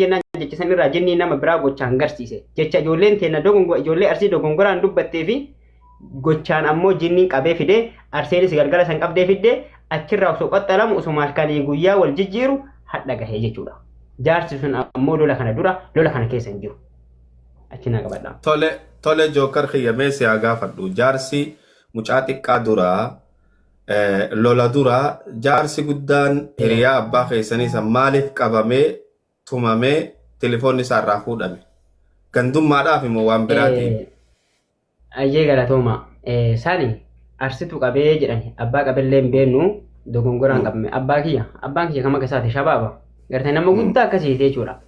jennaan jecha san irraa jinnii nama biraa gochaan garsiise. Jecha ijoolleen teenna dogongo ijoollee Arsii dogongoraan dubbattee fi gochaan ammoo jinniin qabee fidee Arseenis galgala san qabdee fiddee achirraa osoo qaxxalamu osoo halkanii guyyaa wal jijjiiru hadha gahee jechuudha. Jaarsi sun ammoo lola kana dura lola kana keessa hin jiru. Achi naa qabadha. Tole tole jookar kiyya mee si haa gaafadhu. Jaarsi mucaa xiqqaa duraa lola dura jaarsi guddaan hiriyaa abbaa keessanii san maaliif qabamee tumamee telefoonni isaa irraa fuudhame? Gandummaadhaaf immoo waan biraatiin? Ayyee galatooma. Sani arsitu qabee jedhani abbaa qabellee hin beennu dogongoraan qabame. Abbaa kiyya abbaan kiyya kam akka isaati shabaaba. Gartee nama guddaa akkasiiti jechuudha.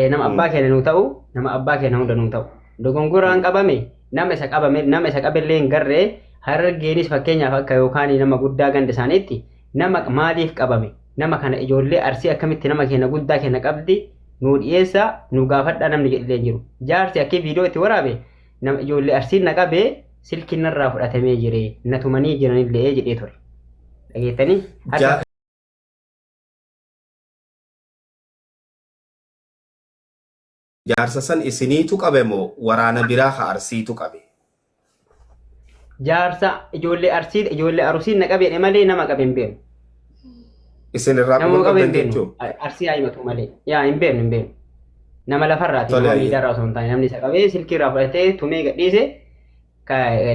Nama abbaa keenya nuu ta'u nama abbaa keenya hunda nuu ta'u. Dogongoraan qabame nama isa qabame nama isa qabellee hin garree harargeenis fakkeenyaaf akka yookaan nama guddaa ganda isaaniitti nama maaliif qabame nama kana ijoollee arsii akkamitti nama keenya guddaa keenya qabdi nuu dhiyeessaa nu gaafadhaa namni jedhillee hin jiru. Jaarsi akkii viidiyoo itti waraabe nama ijoollee arsiin na qabee silkiin narraa fudhatamee jire na tumanii jiranillee jedhee ture. Dhageettanii? Harka Jaarsa san isiniitu qabe moo waraana biraa ka Arsiitu qabe? Jaarsa ijoollee Arsii ijoollee Arusiin na qabe jedhe malee nama qabe hin beeknu. Isin irraa Nama quba qabe hin qabdan beeknu. jechuu? Arsii haa himatu malee. Yaa hin beeknu hin beeknu. Nama lafarraati Tole nama hayyee. miidiyaarraa osoo hin taane namni isa qabee silkii irraa fudhatee tumee gadhiise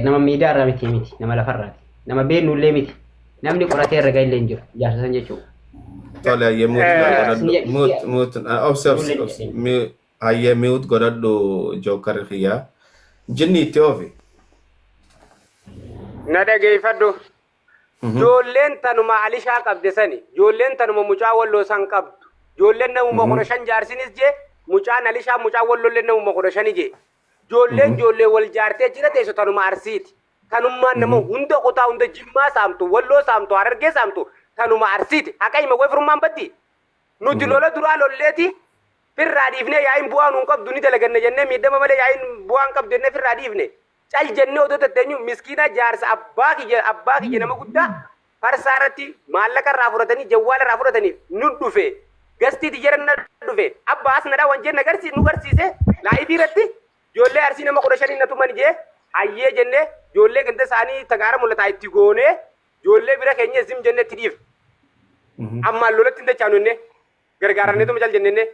nama miidiyaarraa miti miti nama lafarraati. Nama beeknu illee miti. Namni qoratee irra ga'e illee hin jiru jaarsa san jechuudha. Tole hayyee muut naa Sin godhadhu. jedhe Muut muut obsi obsi ijoolleen obsi jedheen. Hayyee mute godhadhu jookkarri kiyyaa. Jinni itti oofi. Na dhageeffadhu. Ijoolleen tanuma Alishaa qabde sani. Ijoolleen tanuma mucaa walloo san qabdu. Ijoolleen namuma 15 jaarsinis jee mucaan Alishaa mucaa walloollee namuma 15 jee. Ijoolleen ijoollee wal jaartee jira teessu tanuma Arsiiti. Tanummaan nama hunda kutaa hunda Jimmaa saamtu, Walloo saamtu, Harargee saamtu tanuma Arsiiti. Haqa hima way firummaan baddi. Nuti lola duraa lolleeti firraa dhiifnee yaa'iin bu'aa nuun qabdu ni dalaganna jennee miidhama malee yaa'iin bu'aa hin qabdu jennee firraa dhiifne. Cal jennee odoo tatteenyu miskiina jaarsa abbaa kiyya abbaa kiyya nama guddaa farsaa irratti maallaqa irraa fudhatanii jawwaala irraa fudhatanii nu dhufe. Gastii tiyyara na dhufe. Abbaa as na dhawan jee nu garsiise laayifii irratti ijoollee arsii nama 15 na tuman jee hayyee jennee ijoollee ganda isaanii tagaara mul'ataa itti goonee ijoollee bira keenya zim jennee itti dhiifne. Ammaan lolatti hin dachaanu jennee gargaaranneetuma cal jennee.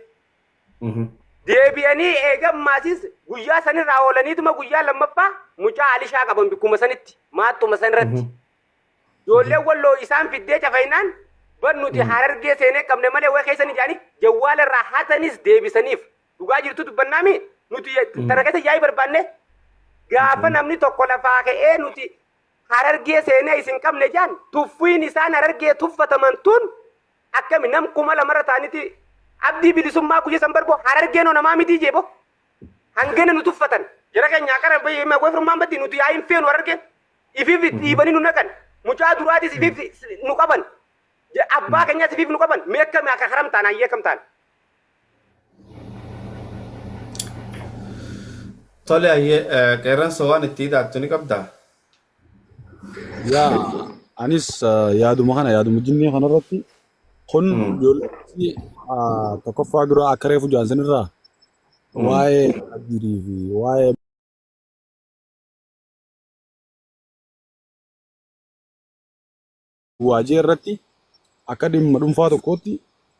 Deebi'anii eega ammaasis guyyaa sanirraa oolaniituma guyyaa lammaffaa mucaa Alishaa qaban bikkuma sanitti maaxxuma sanirratti. Ijoolleen walloo isaan fiddee cafaynaan bar nuti harargee seenee qabne malee way keessa ni jedhanii jawwaala irraa hatanis deebisaniif. Dhugaa jirtu dubbannaami nuti tana keessa yaa'ii barbaanne gaafa namni tokko lafaa ka'ee nuti harargee seenee isin qabne jaan tuffiin isaan harargee tuffataman tun akkami nam 2000 irra ta'aniti abdii bilisummaa guyya san barboo harargeen hoo namaa mitii jee boo hangana nu tuffatan jara keenya akkana goofrummaan baddi nuti yaa hin feenu harargeen ifiif dhiibanii nu naqan mucaa duraatis ifiif nu qaban abbaa keenyaas ifiif nu qaban mee akkami akka haram ta'an hayyee akkam ta'an. Tole hayyee qeerransa waan itti hidhaattu ni qabdaa? Yaa anis yaaduma kana yaaduma jinnii kanarratti kun ijoollee tokkoffaa dura akka reefu jaansan irraa waa'ee abdiirii fi waa'ee waajee irratti akka dhimma dhuunfaa tokkootti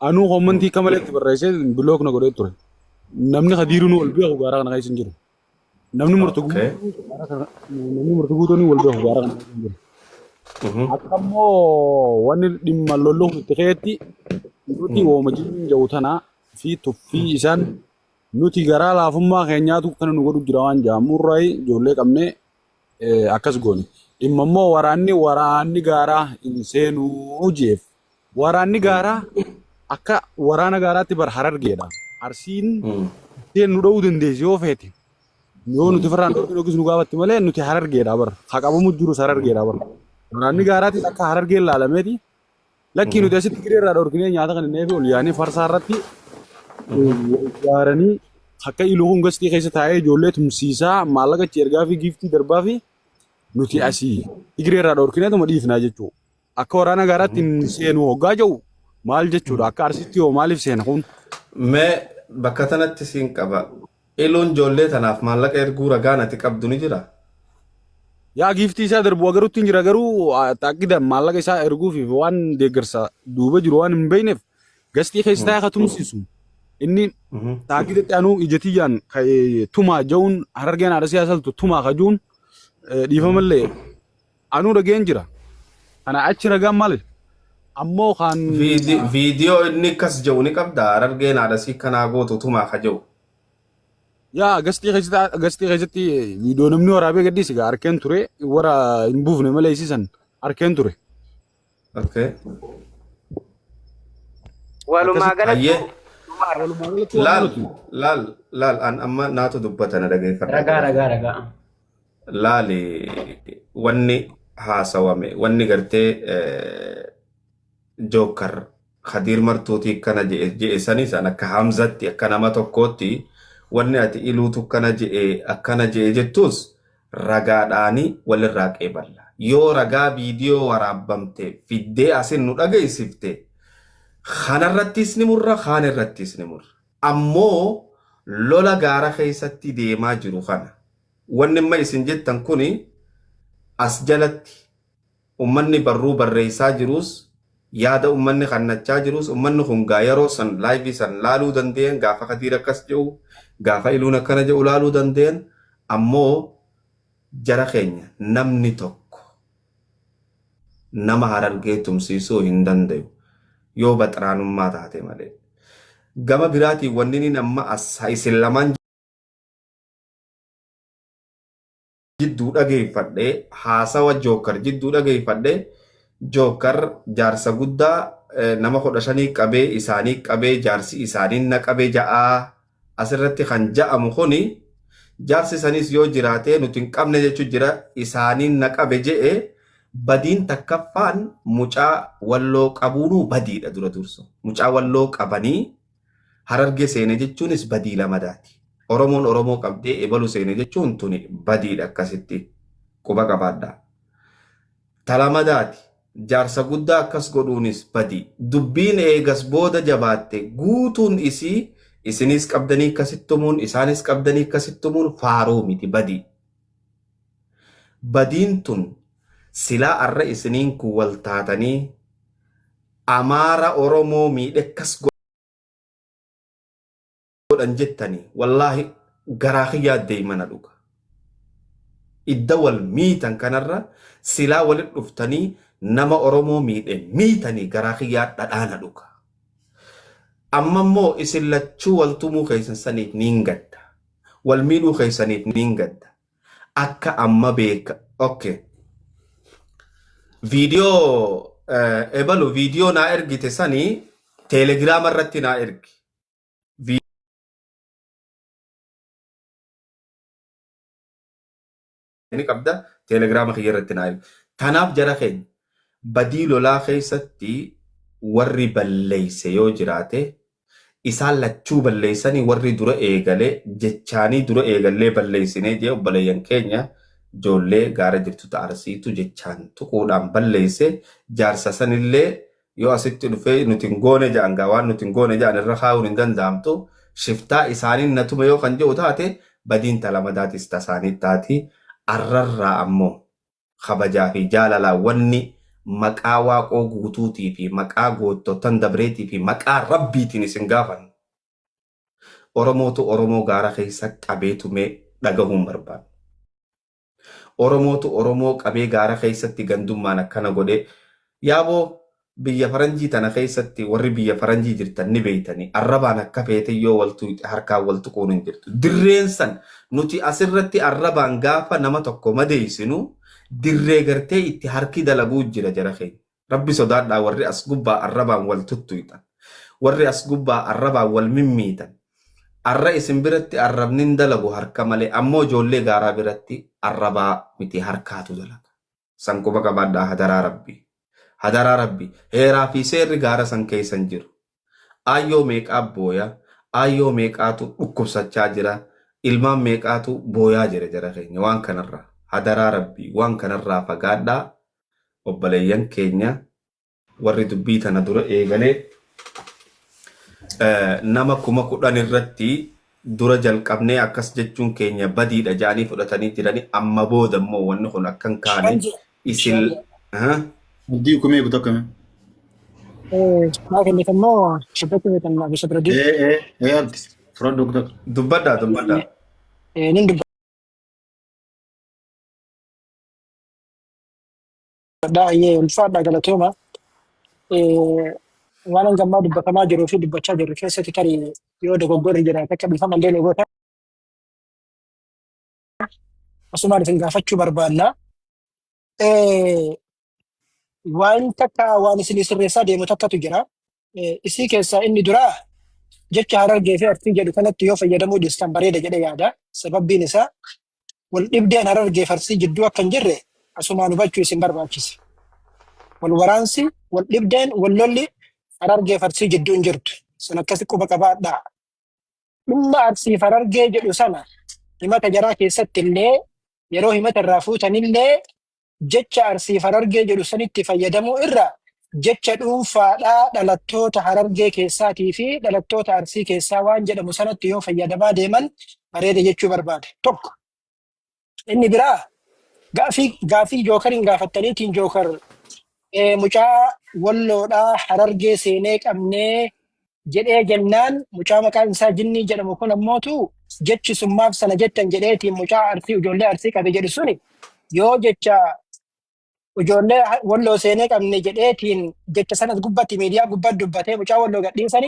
anuu kommantii akka malee itti barreessee bilook na godhee ture. Namni kadiiruu wal beeku gaaraa kana keessa hin jiru. Namni murti guutuu gaara kana namni murti guutuun wal beeku gaara kana keessa hin jiru. Akka immoo wanni dhimma lolluuf itti ka'etti nuti wooma jinniin jedhu tanaa fi tuffii isaan nuti garaa laafummaa keenyaatu kana nu godhu jira waan jedhamurraa ijoollee qabnee akkas goone. Dhimma immoo waraanni waraanni gaaraa hin seenuu jeef. Waraanni gaaraa akka waraana gaaraatti bar harargeedha. Arsiin isheen nu dha'uu dandeessi yoo feete. Yoo nuti firraan dhorkinu yookiis nu gaafatti malee nuti harargeedha bar. Haa qabamu jirus harargeedha bar. Waraanni gaaraatis akka harargeen laalameeti. Lakkii nuti asitti giree irraa dhorkinee nyaata kan inni ol yaanii farsaa irratti wal ijaaranii akka iluu kun gastii keessa taa'ee ijoollee tumsiisaa maallaqa achi ergaa fi giiftii darbaa fi nuti asii Tigree irraa dhorkineetuma dhiifnaa jechuudha. Akka waraana gaaraatti hin seenu hoggaa jedhu maal jechuudha? Akka arsitti hoo maaliif seena kun? Mee Bakka tanatti siin qaba. Iluun ijoollee tanaaf maallaqa erguu ragaan ati qabdu ni jira? Yaa giiftii isaa darbu agarutti hin jira garuu taakkida maallaqa isaa erguufi waan deeggarsa duuba jiru waan hin beekneef gastii keessa taa'ee ka tumsiisu. Inni taakkidatti anuu ija tiyyaan tumaa ja'uun harargeen haadha siyaasaltu tumaa kajuun dhiifamallee anuu dhageen jira. Kana achi ragaan maali? Ammoo kan Viidiyoo inni akkas jedhu ni qabda harargeen haadha sii kanaa gootu tumaa ka jedhu. Yaa gastii keessatti viidiyoo namni waraabee gadhiise gaa arkeen ture warra hin buufne malee isiisan arkeen ture. Okay. Walumaa galatti Hayyee. Walumaa galatti waan Laal nuti. Laal laal an amma naatu dubbata na dhageeffadha. Ragaa ragaa ragaa. Laali, wanni haasawame wanni gartee Jookar Khadiir Martuutii kana je'e je'e sani san akka Hamzatti akka nama tokkootti wanni ati iluutu kana je'e akkana je'e jettus ragaadhaani walirraa qeeballa. Yoo ragaa viidiyoo waraabbamte fiddee asin nu dhageessifte kanarrattis ni murra, kaan irrattis ni murra. Ammoo lola gaara keessatti deemaa jiru kana wanni amma isin jettan kuni as jalatti ummanni barruu barreessaa jirus, yaada ummanni kannachaa jirus, ummanni kun gaa yeroo san live san laaluu danda'an, gaafa Khadiir akkas jedhu, gaafa iluun akkana jedhu laaluu danda'an. Ammoo jara keenya, namni tokko nama Harargee tumsiisuu hin danda'u yoo baxraanummaa taate malee. Gama biraatiin wanni inni amma as isin lamaan jidduu dhageeffadhe, haasawa Jookar jidduu dhageeffadhe, Jookar jaarsa guddaa nama 15 qabee isaanii qabee jaarsi isaanii na qabee ja'aa asirratti kan ja'amu kuni, jaarsi sanis yoo jiraate nuti hin qabne jechuu jira, isaanii na qabe je'e. Badiin takkaffaan mucaa Walloo qabuunuu badiidha dura dursu. Mucaa Walloo qabanii Hararge seene jechuunis badii lamadaati. Oromoon Oromoo qabdee ebalu seene jechuun tuni badiidha, akkasitti quba qabaadha. Talamadaati jaarsa guddaa akkas godhuunis badii. Dubbiin eegas booda jabaatte guutuun isii isinis qabdanii akkasitti tumuun, isaanis qabdanii akkasitti tumuun faaruu miti, badii. Badiin tun silaa arra isiniin kun wal taatanii Amaara Oromoo miidhe akkas godhan jettanii, wallaahi garaa kiyyaa deemana dhuga. Idda wal miitan kanarra silaa walit dhuftanii nama Oromoo miidhe miitanii garaa kiyyaa dhadhaana dhuga. Amma immoo isin lachuu wal tumuu keessan saniif niin gadda. Wal miidhuu keessaniif niin gadda. Akka amma beeka. Okay. Viidiyoo ebalu viidiyoo naa ergite sanii Teelegiraama irratti naa ergi. Ni qabda, Teelegiraama kiyya irratti naa ergi. Tanaaf jara keenya, badii lolaa keessatti warri balleeyse yoo jiraate isaan lachuu balleessanii, warri dura eegale jechaanii dura eegallee balleessinee jee obboleeyyan keenya ijoollee gaara jirtu Arsiitu jechaan tuquudhaan balleesse. Jaarsa sanillee yoo asitti dhufee nuti hin goone jedhan gaa, waan nuti hin goone jedhan irra kaa'uun hin danda'amtu. Shiftaa isaaniin na tume yoo kan jedhu taate, badiin talamadaatis tasaanii taati. Arrarraa ammoo kabajaa fi jaalalaa wanni maqaa Waaqoo Guutuutii fi maqaa goottotan dabreetii fi maqaa Rabbiitiin isin gaafan, Oromootu Oromoo gaara keessa qabee tumee dhagahuun barbaadu. Oromootu Oromoo qabee gaara keessatti gandummaan akkana godhee. Yaaboo, biyya faranjii tana keessatti warri biyya faranjii jirtan ni beeytanii, arrabaan akka feete yoo wal tuqxe harkaan wal tuquun hin jirtu. Dirreen san nuti asirratti arrabaan gaafa nama tokko madeessinu dirree gartee itti harki dalaguu jira jara keenya. Rabbi sodaadhaa, warri as gubbaa arrabaan wal tuttuyxan. Warri as gubbaa arrabaan wal mimmiitan. Arra isin biratti arrabni hin dalagu harka malee, ammoo ijoollee gaaraa biratti arrabaa miti harkaatu dalaga. San quba qabaadhaa, hadaraa Rabbi. Hadaraa Rabbi, heeraa fi seerri gaara san keessa hin jiru. Aayyoo meeqaa booya, aayyoo meeqaatu dhukkubsachaa jira, ilmaan meeqaatu booyaa jira jara keenya waan kanarraa. Hadaraa Rabbi, waan kanarraa fagaadhaa, obboleeyyan keenya warri dubbii tana dura eegalee. Nama 10,000 irratti dura jalqabnee akkas jechuun keenya badiidha ja'anii fudhatanii jiranii amma booda immoo wanni kun akka hin kaane isin. Abdii kumee guutuu akkamii? Maa kennite immoo dubbachuu feetan bisa bira Ee ee ee abdi fudhadhu guutuu. Dubbadhaa, dubbadhaa. Nin dubbadhaa. Ayyee, ulfaadha, galatooma. Waan hangammaa dubbatamaa jiruu fi dubbachaa jirru keessatti tarii yoo dogoggorri jiraate akka dhiifama illee nu goota. Asumaan isin gaafachuu barbaanna. Waan takka waan isin sirreessaa deemu takkatu jira. Isii keessaa inni duraa jecha Harargee fi Arsii jedhu kanatti yoo fayyadamuu dhiistan bareeda jedhee yaada. Sababbiin isaa wal dhibdeen Harargee fi Arsii jidduu akka hin jirre asumaan hubachuu isin barbaachisa. Wal waraansi, wal dhibdeen, wal lolli Harargee fi Arsii jidduu hin jirtu. Sun akkasi quba qabaadhaa. Dhimma Arsii fi Harargee jedhu sana himata jaraa keessatti illee yeroo himata irraa fuutanillee jecha Arsii fi Harargee jedhu sanitti fayyadamuu irra jecha dhuunfaadhaa dhalattoota Harargee keessaatii fi dhalattoota Arsii keessaa waan jedhamu sanatti yoo fayyadamaa deeman bareeda jechuu barbaade. Tokko. Inni biraa gaafii Jookariin gaafattaniitiin Jookar mucaa Walloodhaa Harargee seenee qabnee jedhee jennaan, mucaa maqaan isaa Jinnii jedhamu kun ammootu jechi sun maaf sana jettan jedheetiin mucaa Arsii, ijoollee Arsii qabe jedhu suni yoo jecha ijoollee Walloo seenee qabne jedheetiin jecha sanas gubbatti miidiyaa gubbatti dubbatee mucaa Walloo gadhiisanii.